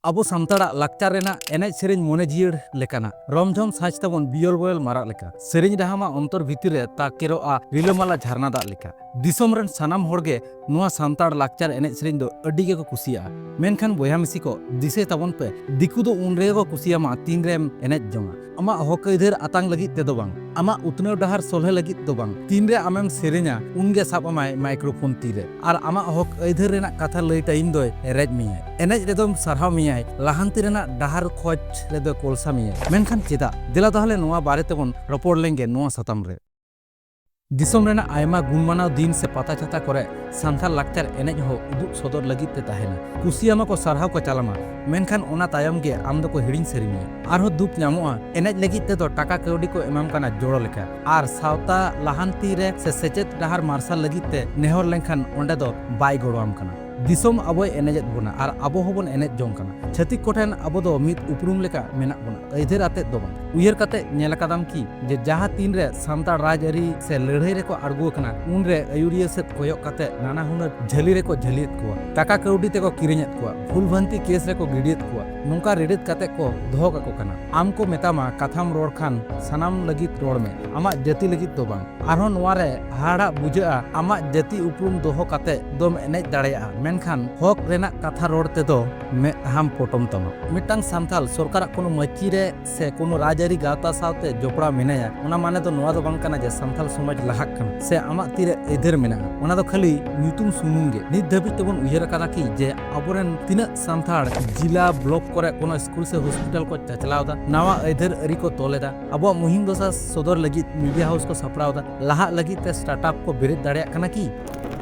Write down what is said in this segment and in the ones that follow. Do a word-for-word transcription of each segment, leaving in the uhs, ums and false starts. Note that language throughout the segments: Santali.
ᱟᱵᱚ ᱥᱟᱱᱛᱟᱲᱟᱜ ᱞᱟᱠᱪᱟᱨ ᱨᱮᱱᱟᱜ ᱮᱱᱮᱡ ᱥᱮᱨᱮᱧ ᱢᱚᱱᱮ ᱡᱤᱭᱟᱹᱲ ᱞᱮᱠᱟᱱᱟᱜ᱾ ᱨᱚᱢᱡᱷᱚᱢ ᱥᱟᱡᱽ ᱛᱟᱵᱚᱱ ᱵᱤᱭᱚᱞ ᱵᱚᱭᱚᱞ ᱢᱟᱨᱟᱜ ᱞᱮᱠᱟ᱾ ᱥᱮᱨᱮᱧ ᱨᱟᱦᱟ ᱢᱟ ᱚᱱᱛᱚᱨ ᱵᱷᱤᱛᱤᱨ ᱨᱮ ᱛᱟᱠᱮᱨᱚᱜᱼᱟ ᱨᱤᱞᱟᱹᱢᱟᱞᱟ ᱡᱷᱟᱨᱱᱟ ᱫᱟᱜ ᱞᱮᱠᱟ᱾ ᱫᱤᱥᱚᱢ ᱨᱮᱱ ᱥᱟᱱᱟᱢ ᱦᱚᱲ ᱜᱮ ᱱᱚᱣᱟ ᱥᱟᱱᱛᱟᱲ ᱞᱟᱠᱪᱟᱨ ᱮᱱᱮᱡ ᱥᱮᱨᱮᱧ ᱫᱚ ᱟᱹᱰᱤ ᱜᱮᱠᱚ ᱠᱩᱥᱤᱭᱟᱜᱼᱟ᱾ ᱢᱮᱱᱠᱷᱟᱱ ᱵᱚᱭᱦᱟ ᱢᱤᱥᱤ ᱠᱚ, ᱫᱤᱥᱟᱹᱭ ᱛᱟᱵᱚᱱ ᱯᱮ, ᱫᱤᱠᱩ ᱫᱚ ᱩᱱ ᱨᱮᱜᱮ ᱠᱚ ᱠᱩᱥᱤᱭᱟᱢᱟ ᱛᱤᱱ ᱨᱮᱢ ᱮᱱᱮᱡ ᱡᱚᱝᱟ᱾ ᱟᱢᱟᱜ ᱦᱚᱠ ᱟᱹᱭᱫᱟᱹᱨ ᱟᱛᱟᱝ ᱞᱟᱹᱜᱤᱫ ᱛᱮᱫᱚ ᱵᱟᱝ, ᱟᱢᱟᱜ ᱩᱛᱱᱟᱹᱣ ᱰᱟᱦᱟᱨ ᱥᱚᱞᱦᱮ ᱞᱟᱹᱜᱤᱫ ᱫᱚ ᱵᱟᱝ᱾ ᱛᱤᱱᱨᱮ ᱟᱢᱮᱢ ᱥᱮᱨᱮᱧᱟ, ᱩᱱᱜᱮ ᱥᱟᱵ ᱟᱢᱟᱭ ᱢᱟᱭᱠᱨᱳᱯᱷᱳᱱ ᱛᱤᱨᱮ᱾ ᱟᱨ ᱟᱢᱟᱜ ᱦᱚᱠ ᱟᱹᱭᱫᱟᱹᱨ ᱨᱮᱱᱟᱜ ᱠᱟᱛᱷᱟ ᱞᱟᱹᱭ ᱴᱟᱭᱤᱢ ᱫᱚᱭ ᱨᱮᱡ ᱢᱮᱭᱟᱭ᱾ ᱮᱱᱮᱡ ᱨᱮᱫᱚᱢ ᱥᱟᱨᱦᱟᱣ ᱢᱮᱭᱟᱭ, ᱞᱟᱦᱟᱱᱛᱤ ᱨᱮᱱᱟᱜ ᱰᱟᱦᱟᱨ ᱠᱷᱚᱡᱽ ᱨᱮᱫᱚ ᱠᱚᱞᱥᱟ ᱢᱮᱭᱟᱭ᱾ ᱢᱮᱱᱠᱷᱟᱱ ᱪᱮᱫᱟᱜ? ᱫᱮᱞᱟ ᱛᱟᱦᱞᱮ ᱱᱚᱣᱟ ᱵᱟᱨᱮ ᱛᱮᱵᱚᱱ ᱨᱚᱯᱚᱲ ᱞᱮᱱᱜᱮ ᱱᱚᱣᱟ ᱥᱟᱛᱟᱢ ᱨᱮ᱾ ᱫᱤᱥᱚᱢ ᱨᱮᱱᱟᱜ ᱟᱭᱢᱟ ᱜᱩᱱᱢᱟᱱᱟᱣ ᱫᱤᱱ ᱥᱮ ᱯᱟᱛᱟ ᱪᱷᱟᱛᱟ ᱠᱚᱨᱮ ᱥᱟᱱᱛᱟᱲ ᱞᱟᱠᱪᱟᱨ ᱮᱱᱮᱡ ᱦᱚᱸ ᱩᱫᱩᱜ ᱥᱚᱫᱚᱨ ᱞᱟᱹᱜᱤᱫ ᱛᱮ ᱛᱟᱦᱮᱱᱟ᱾ ᱠᱩᱥᱤᱭᱟᱢᱟ ᱠᱚ, ᱥᱟᱨᱦᱟᱣ ᱠᱚ ᱪᱟᱞᱟᱢᱟ, ᱢᱮᱱᱠᱷᱟᱱ ᱚᱱᱟ ᱛᱟᱭᱚᱢ ᱜᱮ ᱟᱢ ᱫᱚᱠᱚ ᱦᱤᱲᱤᱧ ᱥᱟᱹᱨᱤ ᱢᱮᱭᱟ᱾ ᱟᱨᱦᱚᱸ ᱫᱩᱠ ᱧᱟᱢᱚᱜᱼᱟ, ᱮᱱᱮᱡ ᱞᱟᱹᱜᱤᱫ ᱛᱮᱫᱚ ᱴᱟᱠᱟ ᱠᱟᱹᱣᱰᱤ ᱠᱚ ᱮᱢᱟᱢ ᱠᱟᱱᱟ ᱡᱚᱲᱚ ᱞᱮᱠᱟ, ᱟᱨ ᱥᱟᱶᱛᱟ ᱞᱟᱦᱟᱱᱛᱤ ᱨᱮ ᱥᱮ ᱥᱮᱪᱮᱫ ᱰᱟᱦᱟᱨ ᱢᱟᱨᱥᱟᱞ ᱞᱟᱹᱜᱤᱫ ᱛᱮ ᱱᱮᱦᱚᱨ ᱞᱮᱱᱠᱷᱟᱱ ᱚᱸᱰᱮ ᱫᱚ ᱵᱟᱭ ᱜᱚᱲᱚᱣᱟᱢ ᱠᱟᱱᱟ᱾ ᱫᱤᱥᱚᱢ ᱟᱵᱚᱭ ᱮᱱᱮᱡᱮᱫ ᱵᱚᱱᱟ ᱟᱨ ᱟᱵᱚ ᱦᱚᱸᱵᱚᱱ ᱮᱱᱮᱡ ᱡᱚᱝ ᱠᱟᱱᱟ᱾ ᱪᱷᱟᱹᱛᱤᱠ ᱠᱚᱴᱷᱮᱱ ᱟᱵᱚ ᱫᱚ ᱢᱤᱫ ᱩᱯᱨᱩᱢ ᱞᱮᱠᱟ ᱢᱮᱱᱟᱜ ᱵᱚᱱᱟ, ᱟᱹᱭᱫᱟᱹᱨ ᱟᱛᱮᱫ ᱫᱚ ᱵᱟᱝ᱾ ᱩᱭᱦᱟᱹᱨ ᱠᱟᱛᱮ ᱧᱮᱞ ᱟᱠᱟᱫᱟᱢ ᱠᱤ ᱡᱮ ᱡᱟᱦᱟᱸ ᱛᱤᱱᱨᱮ ᱥᱟᱱᱛᱟᱲ ᱨᱟᱡᱽᱟᱹᱨᱤ ᱥᱮ ᱞᱟᱹᱲᱦᱟᱹᱭ ᱨᱮᱠᱚ ᱟᱬᱜᱚ ᱟᱠᱟᱱᱟ, ᱩᱱᱨᱮ ᱟᱹᱭᱩᱨᱤᱭᱟᱹ ᱥᱮᱫ ᱠᱚᱭᱚᱜ ᱠᱟᱛᱮ ᱱᱟᱱᱟ ᱦᱩᱱᱟᱹᱨ ᱡᱷᱟᱹᱞᱤ ᱨᱮᱠᱚ ᱡᱷᱟᱹᱞᱤᱭᱮᱫ ᱠᱚᱣᱟ, ᱴᱟᱠᱟ ᱠᱟᱹᱣᱰᱤ ᱛᱮᱠᱚ ᱠᱤᱨᱤᱧᱮᱫ ᱠᱚᱣᱟ, ᱵᱷᱩᱞᱵᱷᱟᱱᱛᱤ ᱠᱮᱥ ᱨᱮᱠᱚ ᱜᱤᱰᱤᱭᱮᱫ ᱠᱚᱣᱟ, ᱱᱚᱝᱠᱟ ᱨᱮᱰᱮᱫ ᱠᱟᱛᱮ ᱠᱚ ᱫᱚᱦᱚ ᱠᱟᱠᱚ ᱠᱟᱱᱟ᱾ ᱟᱢ ᱠᱚ ᱢᱮᱛᱟᱢᱟ ᱠᱟᱛᱷᱟᱢ ᱨᱚᱲ ᱠᱷᱟᱱ ᱥᱟᱱᱟᱢ ᱞᱟᱹᱜᱤᱫ ᱨᱚᱲ ᱢᱮ, ᱟᱢᱟᱜ ᱡᱟᱹᱛᱤ ᱞᱟᱹᱜᱤᱫ ᱫᱚ ᱵᱟᱝ᱾ ᱟᱨᱦᱚᱸ ᱱᱚᱣᱟ ᱨᱮ ᱦᱟᱦᱟᱲᱟᱜ ᱵᱩᱡᱷᱟᱹᱜᱼᱟ, ᱟᱢᱟᱜ ᱡᱟᱹᱛᱤ ᱩᱯᱨᱩᱢ ᱫᱚᱦᱚ ᱠᱟᱛᱮ ᱫᱚᱢ ᱮᱱᱮᱡ ᱫᱟᱲᱮᱭᱟᱜᱼᱟ, ᱢᱮᱱᱠᱷᱟᱱ ᱦᱚᱠ ᱨᱮᱱᱟᱜ ᱠᱟᱛᱷᱟ ᱨᱚᱲ ᱛᱮᱫᱚ ᱢᱮᱫᱦᱟᱢ ᱯᱚᱴᱚᱢ ᱛᱟᱢᱟ᱾ ᱢᱤᱫᱴᱟᱝ ᱥᱟᱱᱛᱟᱞ ᱥᱚᱨᱠᱟᱨᱟᱜ ᱠᱳᱱᱳ ᱢᱟᱹᱪᱤ ᱨᱮ ᱥᱮ ᱠᱳᱱᱳ ᱨᱟᱡᱽᱟᱹᱨᱤ ᱜᱟᱶᱛᱟ ᱥᱟᱶᱛᱮ ᱡᱚᱯᱲᱟᱣ ᱢᱮᱱᱟᱭᱟ, ᱚᱱᱟ ᱢᱟᱱᱮ ᱫᱚ ᱱᱚᱣᱟ ᱫᱚ ᱵᱟᱝ ᱠᱟᱱᱟ ᱡᱮ ᱥᱟᱱᱛᱟᱞ ᱥᱚᱢᱟᱡᱽ ᱞᱟᱦᱟᱜ ᱠᱟᱱᱟ ᱥᱮ ᱟᱢᱟᱜ ᱛᱤᱨᱮ ᱟᱹᱭᱫᱟᱹᱨ ᱢᱮᱱᱟᱜᱼᱟ᱾ ᱚᱱᱟ ᱫᱚ ᱠᱷᱟᱹᱞᱤ ᱧᱩᱛᱩᱢ ᱥᱩᱢᱩᱝ ᱜᱮ᱾ ᱱᱤᱛ ᱫᱷᱟᱹᱵᱤᱡ ᱛᱮᱵᱚᱱ ᱩᱭᱦᱟᱹᱨ ᱟᱠᱟᱫᱟ ᱠᱤ ᱡᱮ ᱟᱵᱚᱨᱮᱱ ᱛᱤᱱᱟᱹᱜ ᱥᱟᱱᱛᱟᱲ ᱡᱤᱞᱟ, ᱵᱞᱚᱠ ᱠᱚᱨᱮ ᱠᱳᱱᱳ ᱥᱠᱩᱞ ᱥᱮ ᱦᱚᱥᱯᱤᱴᱟᱞ ᱠᱚ ᱪᱟᱪᱞᱟᱣ ᱮᱫᱟ, ᱱᱟᱣᱟ ᱟᱹᱭᱫᱟᱹᱨ ᱟᱹᱨᱤ ᱠᱚ ᱛᱚᱞ ᱮᱫᱟ, ᱟᱵᱚᱣᱟᱜ ᱢᱩᱦᱤᱢ ᱫᱚᱥᱟ ᱥᱚᱫᱚᱨ ᱞᱟᱹᱜᱤᱫ ᱢᱤᱰᱤᱭᱟ ᱦᱟᱣᱩᱥ ᱠᱚ ᱥᱟᱯᱲᱟᱣ ᱮᱫᱟ, ᱞᱟᱦᱟᱜ ᱞᱟᱹᱜᱤᱫ ᱛᱮ ᱥᱴᱟᱨᱴᱟᱯ ᱠᱚ ᱵᱮᱨᱮᱫ ᱫᱟᱲᱮᱭᱟᱜ ᱠᱟᱱᱟ ᱠᱤ?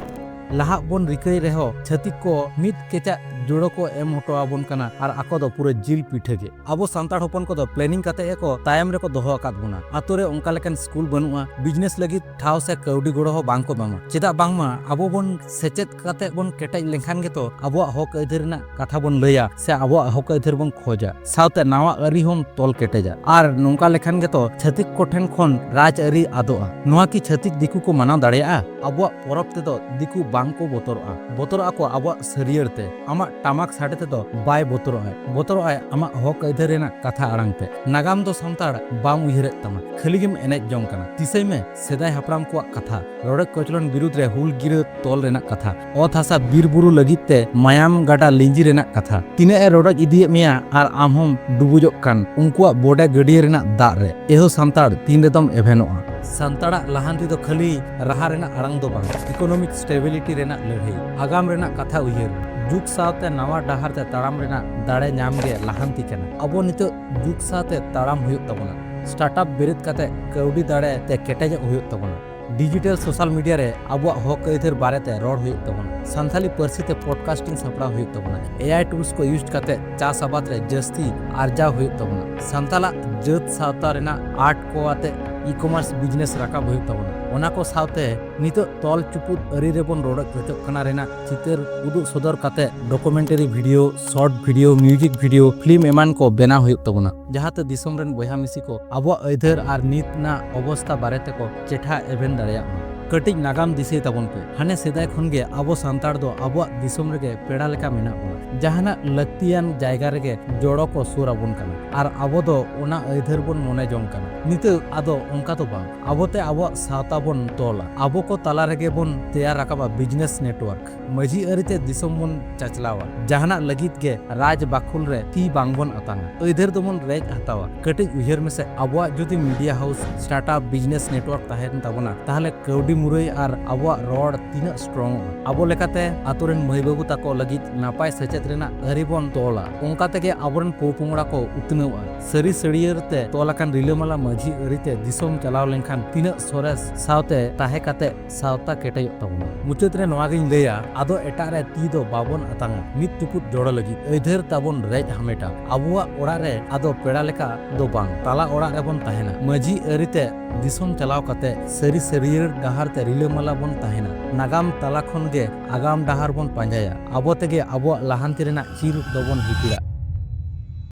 ᱞᱟᱦᱟᱜ ᱵᱚᱱ ᱨᱤᱠᱟᱹᱭ ᱨᱮᱦᱚᱸ ᱪᱷᱟᱹᱛᱤᱠ ᱠᱚ ᱢᱤᱫ ᱠᱮᱪᱟᱜ ᱡᱩᱲᱟᱹ ᱠᱚ ᱮᱢ ᱦᱚᱴᱚ ᱟᱵᱚᱱ ᱠᱟᱱᱟ ᱟᱨ ᱟᱠᱚ ᱫᱚ ᱯᱩᱨᱟᱹ ᱡᱤᱞ ᱯᱤᱴᱷᱟᱹ ᱜᱮ᱾ ᱟᱵᱚ ᱥᱟᱱᱛᱟᱲ ᱦᱚᱯᱚᱱ ᱠᱚᱫᱚ ᱯᱞᱮᱱᱤᱝ ᱠᱟᱛᱮ ᱜᱮᱠᱚ ᱛᱟᱭᱚᱢ ᱨᱮᱠᱚ ᱫᱚᱦᱚ ᱟᱠᱟᱫ ᱵᱚᱱᱟ᱾ ᱟᱛᱳ ᱨᱮ ᱚᱱᱠᱟ ᱞᱮᱠᱟᱱ ᱥᱠᱩᱞ ᱵᱟᱹᱱᱩᱜᱼᱟ, ᱵᱤᱡᱽᱱᱮᱥ ᱞᱟᱹᱜᱤᱫ ᱴᱷᱟᱶ ᱥᱮ ᱠᱟᱹᱣᱰᱤ ᱜᱚᱲᱚ ᱦᱚᱸ ᱵᱟᱝ ᱠᱚ ᱮᱢᱟᱢᱟ᱾ ᱪᱮᱫᱟᱜ ᱵᱟᱝᱢᱟ ᱟᱵᱚ ᱵᱚᱱ ᱥᱮᱪᱮᱫ ᱠᱟᱛᱮ ᱵᱚᱱ ᱠᱮᱴᱮᱡ ᱞᱮᱱᱠᱷᱟᱱ ᱜᱮᱛᱚ ᱟᱵᱚᱣᱟᱜ ᱦᱚᱠ ᱟᱹᱭᱫᱟᱹᱨ ᱨᱮᱱᱟᱜ ᱠᱟᱛᱷᱟ ᱵᱚᱱ ᱞᱟᱹᱭᱟ ᱥᱮ ᱟᱵᱚᱣᱟᱜ ᱦᱚᱠ ᱟᱹᱭᱫᱟᱹᱨ ᱵᱚᱱ ᱠᱷᱚᱡᱟ, ᱥᱟᱶᱛᱮ ᱱᱟᱣᱟ ᱟᱹᱨᱤ ᱦᱚᱸᱢ ᱛᱚᱞ ᱠᱮᱴᱮᱡᱟ᱾ ᱟᱨ ᱱᱚᱝᱠᱟ ᱞᱮᱠᱷᱟᱱ ᱜᱮᱛᱚ ᱪᱷᱟᱹᱛᱤᱠ ᱠᱚᱴᱷᱮᱱ ᱠᱷᱚᱱ ᱨᱟᱡᱽ ᱟᱹᱨᱤ ᱟᱫᱚᱜᱼᱟ᱾ ᱱᱚᱣᱟ ᱠᱤ ᱪᱷᱟᱹᱛᱤᱠ ᱫᱤᱠᱩ ᱠᱚ ᱢᱟᱱᱟᱣ ᱫᱟᱲᱮᱭᱟᱜᱼᱟ? ᱟᱵᱚᱣᱟᱜ ᱯᱚᱨᱚᱵᱽ ᱛᱮᱫᱚ ᱫᱤᱠᱩ ᱵᱟᱝ ᱠᱚ ᱵᱚᱛᱚᱨᱚᱜᱼᱟ, ᱵᱚᱛᱚᱨᱚᱜᱼᱟ ᱠᱚ ᱟᱵᱚᱣᱟᱜ ᱥᱟᱹᱨᱭᱟᱹᱲ ᱛᱮ᱾ ᱟᱢᱟᱜ ᱴᱟᱢᱟᱠ ᱥᱟᱰᱮ ᱛᱮᱫᱚ ᱵᱟᱭ ᱵᱚᱛᱚᱨᱚᱜᱼᱟᱭ᱾ ᱵᱚᱛᱚᱨᱚᱜᱼᱟᱭ ᱟᱢᱟᱜ ᱦᱚᱠ ᱟᱹᱭᱫᱟᱹᱨ ᱨᱮᱱᱟᱜ ᱠᱟᱛᱷᱟ ᱟᱲᱟᱝ ᱛᱮ᱾ ᱱᱟᱜᱟᱢ ᱫᱚ ᱥᱟᱱᱛᱟᱲ ᱵᱟᱢ ᱩᱭᱦᱟᱹᱨᱮᱫ ᱛᱟᱢᱟ, ᱠᱷᱟᱹᱞᱤ ᱜᱮᱢ ᱮᱱᱮᱡ ᱡᱚᱝ ᱠᱟᱱᱟ᱾ ᱫᱤᱥᱟᱹᱭ ᱢᱮ ᱥᱮᱫᱟᱭ ᱦᱟᱯᱲᱟᱢ ᱠᱚᱣᱟᱜ ᱠᱟᱛᱷᱟ, ᱨᱚᱰᱚᱡ ᱠᱚᱪᱞᱚᱱ ᱵᱤᱨᱩᱫᱽ ᱨᱮ ᱦᱩᱞ ᱜᱤᱨᱟᱹ ᱛᱚᱞ ᱨᱮᱱᱟᱜ ᱠᱟᱛᱷᱟ, ᱚᱛ ᱦᱟᱥᱟ ᱵᱤᱨ ᱵᱩᱨᱩ ᱞᱟᱹᱜᱤᱫ ᱛᱮ ᱢᱟᱭᱟᱢ ᱜᱟᱰᱟ ᱞᱤᱸᱡᱤ ᱨᱮᱱᱟᱜ ᱠᱟᱛᱷᱟ᱾ ᱛᱤᱱᱟᱹᱜ ᱮ ᱨᱚᱰᱚᱡ ᱤᱫᱤᱭᱮᱫ ᱢᱮᱭᱟ ᱟᱨ ᱟᱢ ᱦᱚᱸᱢ ᱰᱩᱵᱩᱡᱚᱜ ᱠᱟᱱ ᱩᱱᱠᱩᱣᱟᱜ ᱵᱚᱰᱮ ᱜᱟᱹᱰᱭᱟᱹ ᱨᱮᱱᱟᱜ ᱫᱟᱜ ᱨᱮ᱾ ᱮᱦᱳ ᱥᱟᱱᱛᱟᱲ, ᱛᱤᱱ ᱨᱮᱫᱚᱢ ᱮᱵᱷᱮᱱᱚᱜᱼᱟ? ᱥᱟᱱᱛᱟᱲᱟᱜ ᱞᱟᱦᱟᱱᱛᱤ ᱫᱚ ᱠᱷᱟᱹᱞᱤ ᱨᱟᱦᱟ ᱨᱮᱱᱟᱜ ᱟᱲᱟᱝ ᱫᱚ ᱵᱟᱝ, economic stability ᱨᱮᱱᱟᱜ ᱞᱟᱹᱲᱦᱟᱹᱭ, ᱟᱜᱟᱢ ᱨᱮᱱᱟᱜ ᱠᱟᱛᱷᱟ ᱩᱭᱦᱟᱹᱨ, ᱡᱩᱜᱽ ᱥᱟᱶᱛᱮ ᱱᱟᱣᱟ ᱰᱟᱦᱟᱨ ᱛᱮ ᱛᱟᱲᱟᱢ ᱨᱮᱱᱟᱜ ᱫᱟᱲᱮ ᱧᱟᱢ ᱜᱮ ᱞᱟᱦᱟᱱᱛᱤ ᱠᱟᱱᱟ᱾ ᱟᱵᱚ ᱱᱤᱛᱚᱜ ᱡᱩᱜᱽ ᱥᱟᱶᱛᱮ ᱛᱟᱲᱟᱢ ᱦᱩᱭᱩᱜ ᱛᱟᱵᱚᱱᱟ᱾ Startup ᱵᱮᱨᱮᱫ ᱠᱟᱛᱮ ᱠᱟᱹᱣᱰᱤ ᱫᱟᱲᱮ ᱛᱮ ᱠᱮᱴᱮᱡᱚᱜ ᱦᱩᱭᱩᱜ ᱛᱟᱵᱚᱱᱟ᱾ Digital social media ᱨᱮ ᱟᱵᱚᱣᱟᱜ ᱦᱚᱠ ᱟᱹᱭᱫᱟᱹᱨ ᱵᱟᱨᱮᱛᱮ ᱨᱚᱲ ᱦᱩᱭᱩᱜ ᱛᱟᱵᱚᱱᱟ᱾ ᱥᱟᱱᱛᱟᱞᱤ ᱯᱟᱹᱨᱥᱤ ᱛᱮ podcasting ᱥᱟᱯᱲᱟᱣ ᱦᱩᱭᱩᱜ ᱛᱟᱵᱚᱱᱟ᱾ A I tools ᱠᱚ use ᱠᱟᱛᱮ ᱪᱟᱥ ᱟᱵᱟᱫ ᱨᱮ ᱡᱟᱹᱥᱛᱤ ᱟᱨᱡᱟᱣ ᱦᱩᱭᱩᱜ ᱛᱟᱵᱚᱱᱟ᱾ ᱥᱟᱱᱛᱟᱞᱟᱜ ᱡᱟᱹᱛ ᱥᱟᱶᱛᱟ ᱨᱮᱱᱟᱜ art ᱠᱚ ᱟᱛᱮ e-commerce business ᱨᱟᱠᱟᱵ ᱦᱩᱭᱩᱜ ᱛᱟᱵᱚᱱᱟ᱾ ᱚᱱᱟ ᱠᱚ ᱥᱟᱶᱛᱮ ᱱᱤᱛᱚᱜ ᱛᱚᱞ ᱪᱩᱯᱩᱫ ᱟᱹᱨᱤ ᱨᱮᱵᱚᱱ ᱨᱚᱰᱚᱡ ᱠᱚᱪᱚᱜ ᱠᱟᱱᱟ ᱨᱮᱱᱟᱜ ᱪᱤᱛᱟᱹᱨ ᱩᱫᱩᱜ ᱥᱚᱫᱚᱨ ᱠᱟᱛᱮ documentary video, short video, music video, film ᱮᱢᱟᱱ ᱠᱚ ᱵᱮᱱᱟᱣ ᱦᱩᱭᱩᱜ ᱛᱟᱵᱚᱱᱟ, ᱡᱟᱦᱟᱸᱛᱮ ᱫᱤᱥᱚᱢ ᱨᱮᱱ ᱵᱚᱭᱦᱟ ᱢᱤᱥᱤ ᱠᱚ ᱟᱵᱚᱣᱟᱜ ᱟᱹᱭᱫᱟᱹᱨ ᱟᱨ ᱱᱤᱛ ᱨᱮᱱᱟᱜ ᱚᱵᱚᱥᱛᱟ ᱵᱟᱨᱮ ᱛᱮᱠᱚ ᱪᱮᱴᱷᱟ ᱮᱵᱷᱮᱱ ᱫᱟᱲᱮᱭᱟᱜ ᱢᱟ᱾ ᱠᱟᱹᱴᱤᱡ ᱱᱟᱜᱟᱢ ᱫᱤᱥᱟᱹᱭ ᱛᱟᱵᱚᱱ ᱯᱮ᱾ ᱦᱟᱱᱮ ᱥᱮᱫᱟᱭ ᱠᱷᱚᱱ ᱜᱮ ᱟᱵᱚ ᱥᱟᱱᱛᱟᱲ ᱫᱚ ᱟᱵᱚᱣᱟᱜ ᱫᱤᱥᱚᱢ ᱨᱮᱜᱮ ᱯᱮᱲᱟ ᱞᱮᱠᱟ ᱢᱮᱱᱟᱜ ᱵᱚᱱᱟ᱾ ᱡᱟᱦᱟᱱᱟᱜ ᱞᱟᱹᱠᱛᱤᱭᱟᱱ ᱡᱟᱭᱜᱟ ᱨᱮᱜᱮ ᱡᱚᱲᱚ ᱠᱚ ᱥᱩᱨ ᱟᱵᱚᱱ ᱠᱟᱱᱟ ᱟᱨ ᱟᱵᱚ ᱫᱚ ᱚᱱᱟ ᱟᱹᱭᱫᱟᱹᱨ ᱵᱚᱱ ᱢᱚᱱᱮ ᱡᱚᱝ ᱠᱟᱱᱟ᱾ ᱱᱤᱛᱚᱜ ᱟᱫᱚ ᱚᱱᱠᱟ ᱫᱚ ᱵᱟᱝ᱾ ᱟᱵᱚᱛᱮ ᱟᱵᱚᱣᱟᱜ ᱥᱟᱶᱛᱟ ᱵᱚᱱ ᱛᱚᱞᱟ᱾ ᱟᱵᱚ ᱠᱚ ᱛᱟᱞᱟ ᱨᱮᱜᱮ ᱵᱚᱱ ᱛᱮᱭᱟᱨ ᱨᱟᱠᱟᱵᱟ business network᱾ ᱢᱟᱹᱡᱷᱤ ᱟᱹᱨᱤᱛᱮ ᱫᱤᱥᱚᱢ ᱵᱚᱱ ᱪᱟᱪᱞᱟᱣᱟ᱾ ᱡᱟᱦᱟᱱᱟᱜ ᱞᱟᱹᱜᱤᱫ ᱜᱮ ᱨᱟᱡᱽ ᱵᱟᱠᱷᱩᱞ ᱨᱮ ᱛᱤ ᱵᱟᱝᱵᱚᱱ ᱟᱛᱟᱝᱟ᱾ ᱟᱹᱭᱫᱟᱹᱨ ᱫᱚᱵᱚᱱ ᱨᱮᱡ ᱦᱟᱛᱟᱣᱟ᱾ ᱠᱟᱹᱴᱤᱡ ᱩᱭᱦᱟᱹᱨ ᱢᱮᱥᱮ, ᱟᱵᱚᱣᱟᱜ ᱡᱩᱫᱤ media house, startup, business network ᱛᱟᱦᱮᱱ ᱛᱟᱵᱚᱱᱟ, ᱛᱟᱦᱞᱮ ᱠᱟᱹᱣᱰᱤ ᱢᱩᱨᱟᱹᱭ ᱟᱨ ᱟᱵᱚᱣᱟᱜ ᱨᱚᱲ ᱛᱤᱱᱟᱹᱜ strongᱚᱜᱼᱟ᱾ ᱟᱵᱚ ᱞᱮᱠᱟᱛᱮ ᱟᱛᱳ ᱨᱮᱱ ᱢᱟᱹᱭ ᱵᱟᱹᱵᱩ ᱛᱟᱠᱚ ᱞᱟᱹᱜᱤᱫ ᱱᱟᱯᱟᱭ ᱥᱮᱪᱮᱫ ᱨᱮᱱᱟᱜ ᱟᱹᱨᱤ ᱵᱚᱱ ᱛᱚᱞᱟ᱾ ᱚᱱᱠᱟ ᱛᱮᱜᱮ ᱟᱵᱚᱨᱮᱱ ᱯᱚᱼᱯᱚᱝᱲᱟ ᱠᱚ ᱩᱛᱱᱟᱹᱣᱟ᱾ ᱥᱟᱹᱨᱤ ᱥᱟᱹᱲᱭᱟᱹᱨ ᱛᱮ ᱛᱚᱞ ᱟᱠᱟᱱ ᱨᱤᱞᱟᱹᱢᱟᱞᱟ ᱢᱟᱹᱡᱷᱤ ᱟᱹᱨᱤᱛᱮ ᱫᱤᱥᱚᱢ ᱪᱟᱞᱟᱣ ᱞᱮᱱᱠᱷᱟᱱ ᱛᱤᱱᱟᱹᱜ ᱥᱚᱨᱮᱥ ᱥᱟᱶᱛᱮ ᱛᱟᱦᱮᱸ ᱠᱟᱛᱮ ᱥᱟᱶᱛᱟ ᱠᱮᱴᱮᱡᱚᱜ ᱛᱟᱵᱚᱱᱟ᱾ ᱢᱩᱪᱟᱹᱫ ᱨᱮ ᱱᱚᱣᱟ ᱜᱤᱧ ᱞᱟᱹᱭᱟ, ᱟᱫᱚ ᱮᱴᱟᱜ ᱨᱮ ᱛᱤ ᱫᱚ ᱵᱟᱵᱚᱱ ᱟᱛᱟᱝᱟ, ᱢᱤᱫ ᱪᱩᱯᱩᱫ ᱡᱚᱲᱚ ᱞᱟᱹᱜᱤᱫ ᱟᱹᱭᱫᱟᱹᱨ ᱛᱟᱵᱚᱱ ᱨᱮᱡ ᱦᱟᱢᱮᱴᱟ᱾ ᱟᱵᱚᱣᱟᱜ ᱚᱲᱟᱜ ᱨᱮ ᱟᱫᱚ ᱯᱮᱲᱟ ᱞᱮᱠᱟ ᱫᱚ ᱵᱟᱝ, ᱛᱟᱞᱟ ᱚᱲᱟᱜ ᱨᱮᱵᱚᱱ ᱛᱟᱦᱮᱱᱟ᱾ ᱢᱟᱹᱡᱷᱤ ᱟᱹᱨᱤᱛᱮ ᱫᱤᱥᱚᱢ ᱪᱟᱞᱟᱣ ᱠᱟᱛᱮ ᱥᱟᱹᱨᱤ ᱥᱟᱹᱨᱭᱟᱹᱲ ᱰᱟᱦᱟᱨ ᱛᱮ ᱨᱤᱞᱟᱹᱢᱟᱞᱟ ᱵᱚᱱ ᱛᱟᱦᱮᱱᱟ᱾ ᱱᱟᱜᱟᱢ ᱛᱟᱞᱟ ᱠᱷᱚᱱ ᱜᱮ ᱟᱜᱟᱢ ᱰᱟᱦᱟᱨ ᱵᱚᱱ ᱯᱟᱸᱡᱟᱭᱟ᱾ ᱟᱵᱚ ᱛᱮᱜᱮ ᱟᱵᱚᱣᱟᱜ ᱞᱟᱦᱟᱱᱛᱤ ᱨᱮᱱᱟᱜ ᱪᱤᱨ ᱫᱚᱵᱚᱱ ᱦᱤᱯᱤᱲᱟ᱾